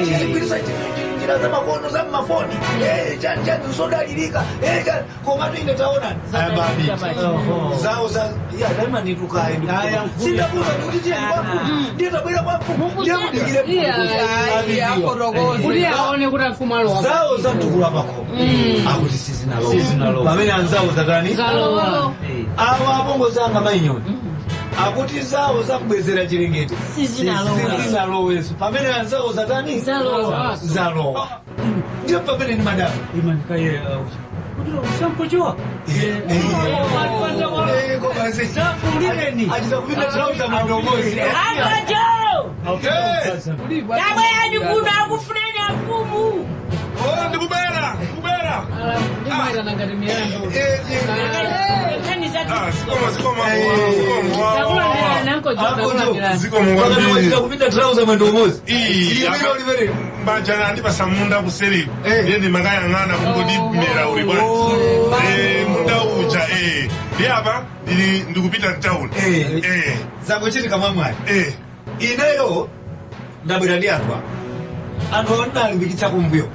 Tizigwiritsa njira za makono za mmafoni, chani chani, zodalirika, chani. Komatu ine taonani ayamba Oho. zawo za ya daima nditukaye. Aya, mfumu. Sindakuza kuti tiye kwa mfumu, ndiye tabwera kwa mfumu, ndiye mudikire. Afotokoze. Kuti aone kuti afumu alowa. Zawo za mtukula pakhomo akuti sizinalowa, Sizinalowa. pamene anzawo zatani? Zalowa. Awa apongozi anga mainyoni akuti zawo zakubwezera chilengedwe Sizinalowa. sizinaloweso, pamene anzawo zatani? Zalowa. Zalowa. Ndiye pamene ni madamu Imanikaye kuti usampochowa. Zakulireni. Achita kupinda trauza mwandomozi. Agojo! Tabwerani kuno, akufunani afumu. Oh, ndikubera, ndikubera. Ndimayitana ngati milandu. Nkhani zati. Ah, zikomo, zikomo, zikomo. Takulandirani, ankojo, takulandirani. Zikomo kwambiri. Achita kupinda trauza mwandomozi. Ii, Limene. Mbajana andipasa munda kuseri. Eh. Ndiye ndimakayang'ana kungoti mera uli bwanji. Eh, munda uja eh. Ndiye apa ndili ndikupita mtown. Eh. Eh. Zangochitika mwamwayi. Eh. Ineyo ndabwera ndi anthu apa, anthu awa ndinalimbikitsa kumbuyo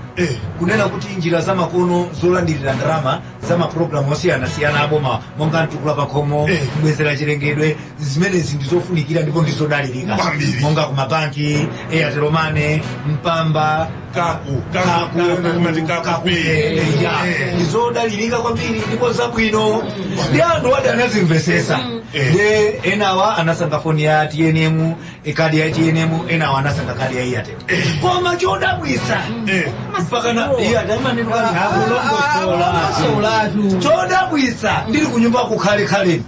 kunena kuti njira zamakono zolandirira ndalama za mapulogalamu osiyanasiyana aboma monga mtukula pakhomo, kubwezera chilengedwe, zimenezi ndizofunikira ndipo ndizodalirika. Kwambiri. Monga kumabanki, Airtel Money, Mpamba, Kaku, kaku, kaku, kaku, kaku, ya. Ndizodalirika kwambiri ndipo zabwino, ndi anthu adi anazimvesesa. Eh. De enawa anasankha foni ya TNM, kadi ya TNM, enawa anasankha kadi ya Airtel. Koma chodabwisa mpaka na iya Akulongosolatu. chodabwisa, ndili kunyumba kukhalekhale,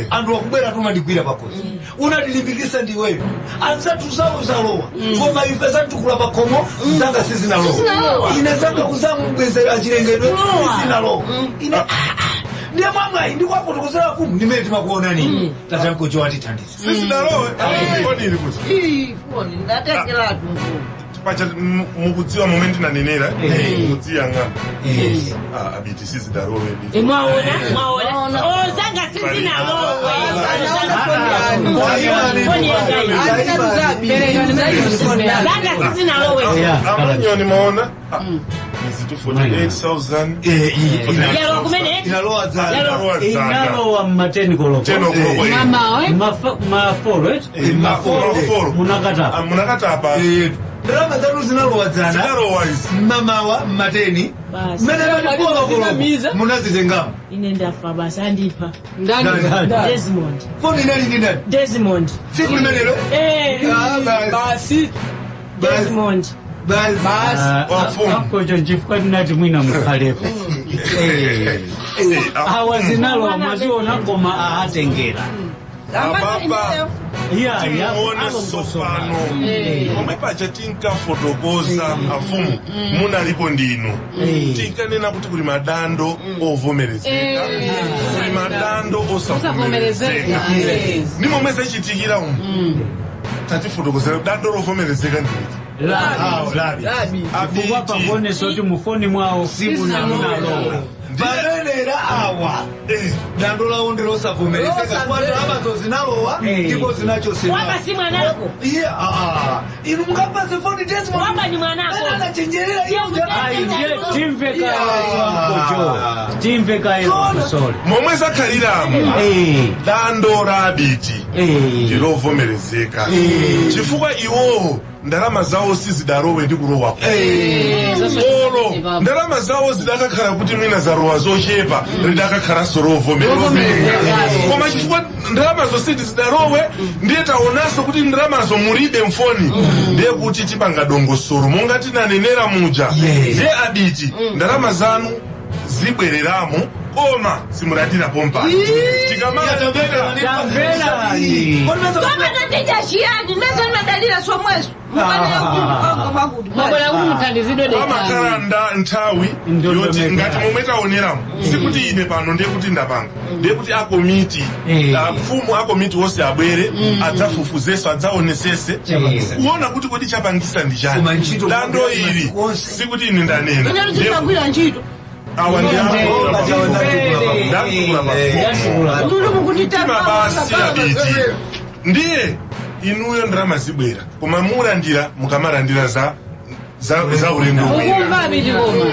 anthu akubwera, tumandigwira pakhosi, unatilimbikisa ndiweyo, anzathu zawo zalowa, koma ife zantukula pakhomo zanga sizinalowa. Sizinalowa. Ine zanga kuzamubwezera chilengedwe sizinalowa. Ine ndiye mwamwayi ndikwakutokozera fumu ndimene timakuonani tatankocho watithandiza. Sizinalowe. Foni ili kuti? Ii, foni ndatengeratu mfumu. Pacha mukudziwa momwe ndinanenera. Eh. Mukudziyang'ana. Ah, abiti sizidalowe abiti. Mwaona, mwaona. Oh, zanga sizinalowe. Foni yanga iyi. Zanga sizinalowe. Amanyoni maona. Ah, izi 48,000. Yalowa kumene? Inalowa dzana. Inalowa dzana. Inalowa mma 10 koloko. 10 o'clock, eh. Mama, eh? Mafolo eti. Eh, mafolo. Munakatapa. Ah, munakatapa. Ndalama zanu zinalowa dzana. Zinalowa izi. Mmamawa mma 10. Basi. Mmene malipola munazitengamo. Ine ndafa basi, andipa. Ndani? Ndani? Desmond. Foni inali ndi ndani? Desmond. Tsiku limenelo? Eh. Ah, basi. Basi. Basi. Desmond. Basi. Wafumu. Akocho nchifukwa tinati mwina mukhalepo. Eh, Awa zinalowa mwaziona koma aatengera. Ababa. Ya, ya, Timuone alongosola. sopano pomwe paja tinkafotokoza afumu munalipo ndinu, tinkanena kuti kuli madando ovomerezeka, kuli madando osavomerezeka. Ni momwe zachitikira umu, tatifotokozera dando lovomerezeka ndiliti? Labi. Labi. Chifukwa pakuonesa kuti mufoni mwawo simunalowa. Panenera awa dando lawo ndilosavomerezeka kwa ndalamazo zinalowa ndipo zinachosera. Waba si mwanako. Iye, ah, inu mungapase foni Desmond? Waba ni mwanako. Nani anachenjerera iyo? Ayi, ndiye timve kaye, timve kaye kusole. Momwe zakhaliramo, dando la abiti ndilovomerezeka chifukwa iwowo ndalama zawo sizidalowe ndi kulowako. Olo ndalama zawo zidakakhala kuti mwina zalowa zochepa, lidakakhalanso lovomerezeka, koma chifukwa ndalamazo sizidalowe, ndiye taonanso kuti ndalamazo mulibe mfoni, ndiye kuti tipanga dongosolo monga tinanenera muja. Ndiye abiti ndalama zanu zibwereramo, koma simulandira pompano tikamala. Tamverani. Koma nandija chiyani mezo nadalira somweso Mwabwera kuti muthandizidwe Pamakhala dekani. nthawi Ndondomeko. yoti ngati momwe taoneramo, sikuti ine pano ndiye kuti ndapanga, ndiye kuti akomiti, afumu akomiti wonse abwere, adzafufuzenso, adzaonesese kuona kuti kodi chapangisa ndi Koma chani ntchito dando mugwira ili. masiku onse. Sikuti ine ndanena. ine ndizimagwira ntchito. Awa ndi Ndatukula ndamtukula. Muli Mtima basi abiti, ndiye inuyo ndalama zibwera, koma mulandira mukamalandira za za ulendo Ukumva wina. abiti koma.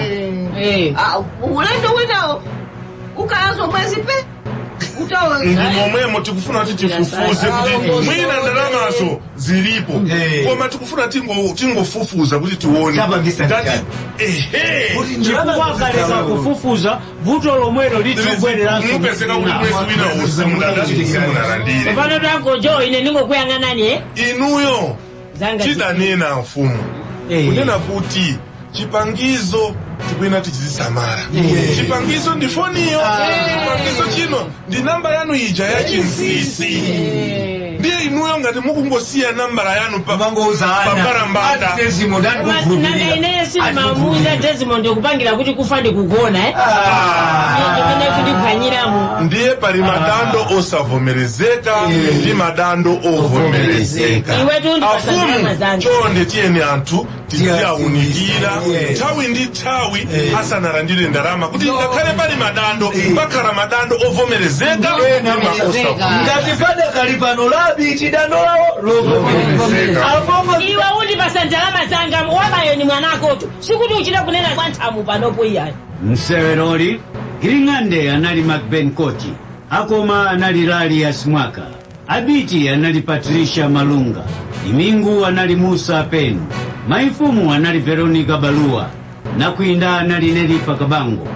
Eh. Ah, ulendo winawo ukalazo mwezi pe utawa. Ndi momwemo tikufuna kuti tifufuze kuti mwina ndalamazo zilipo, koma tikufuna tingofufuza kuti tione Chapangisa Ngati- njani. Ehe. Kuti ndalama Chifukwa akaleka kufufuza, vuto lomwelo litobwereranso. Mupezeka kuti mwezi wina simunalandire. Pano tangojo ine ndingokuyang'anani eh? Inuyo Zanga tidanena mfumu kunena kuti chipangizo tikuyenera tichizisamala. Chipangizo ndi foniyo, chipangizo chino ndi namba yanu ija ya chinsisi. Ndiye inuyo ngati mukungosiya nambala yanu Mangouza ana. pambalambanda. Ati Desmond Nanga ineyo silimamuuza Desmond kupangira kuti kufa ndikugona eh? Ndimene kundiphwanyiramo. Ndiye pali madando osavomerezeka ndi madando ovomerezeka. Iwe tu ndipasa ndalama Afumu, zanga. chonde tiyeni anthu tiziyawunikira Yes. nthawi ndi nthawi asanalandire ndalama, kuti ngakhale pali madando, pakhala madando ovomerezeka ndi osavomerezeka. Ngati padakali pano labiti dando lawo lovomerezeka. Apongo Iwe undipasa ndalama zanga, wabayo ni mwanakotu, sikuti uchita kunena kwa nthamu panopo iyayo. Mseweroli, Giring'ande anali Macben Koti, Akoma anali Lalias Mwaka, Abiti anali Patricia Malunga, Imingu anali Musa Penu, Maifumu anali Veronica Balua, Nakwinda anali Nelifa Kabango.